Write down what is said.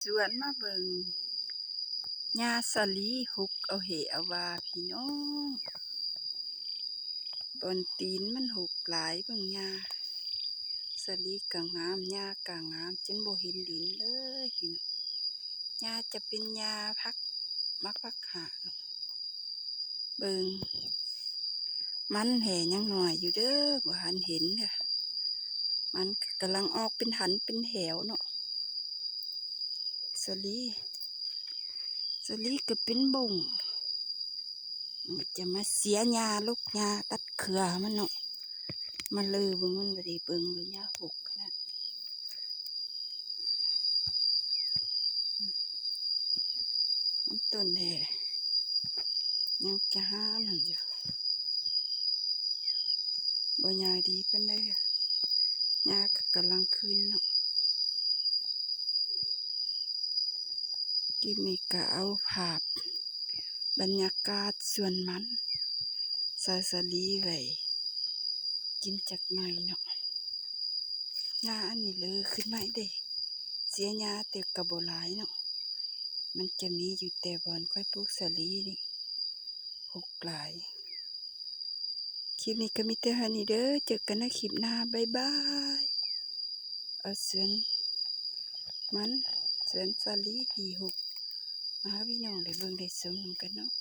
ສວນມາເບິ່ງ ຫຍ້າສາລີຫົກເອົາແຫເອົາວ່າພີ່ນ້ອງ ບ່ອນຕີນມັນຫົກຫຼາຍ. ເບິ່ງຫຍ້າສາລີກະງາມ ຫຍ້າກະງາມ ຈົນບໍ່ເຫັນດິນເລີຍພີ່ນ້ອງ. ຫຍ້າຈະເປັນຫຍ້າຜັກ ໝາກຜັກຫາເນາະ. ເບິ່ງ ມັນແຫຍັງໜ້ອຍຢູ່ເດີ ບໍ່ທັນເຫັນເດີ. ມັນກຳລັງອອກເປັນຫັນເປັນແຖວເນາະ. ສາລີ ສາລີກໍເປັນບົ້ງ ມັນຈະມາເສຍຫຍ້າ ລົກຫຍ້າ ຕັດເຄືອມັນເນາະ. ມາເລີເບິ່ງມັນ ບໍ່ໄດ້ເບິ່ງເລີຍ ຫຍ້າຫົກຂະໜາດ. ມັນຕົ້ນແຮຍັງຈະຫານັ້ນຢູ່ ບໍ່ໃຫຍ່ດີປານໃດ ຫຍ້າກໍກຳລັງຂຶ້ນເນາະ. ຄລິບນີ້ກໍເອົາພາບບັນຍາກາດສວນມັນ ສາວສາລີໄວ້ກິນຈັກໜ່ອຍເນາະ. ຫຍ້າອັນນີ້ເລີຂຶ້ນໃໝ່ເດ້ ເສຍຫຍ້າແຕ່ກໍບໍ່ຫຼາຍເນາະ. ມັນຈະມີຢູ່ແຕ່ບ່ອນຂ້ອຍປູກສາລີນີ້ ຫົກຫຼາຍ. ຄລິບນີ້ກໍມີແຕ່ເທົ່ານີ້ເດີ ເຈີກັນໃນຄລິບໜ້າ ບາຍບາຍ. ເອົາສວນມັນ ສວນສາລີທີ່ຫົກ ມາໃຫ້ພີ່ນ້ອງໄດ້ເບິ່ງໄດ້ຊົມນຳກັນເນາະ.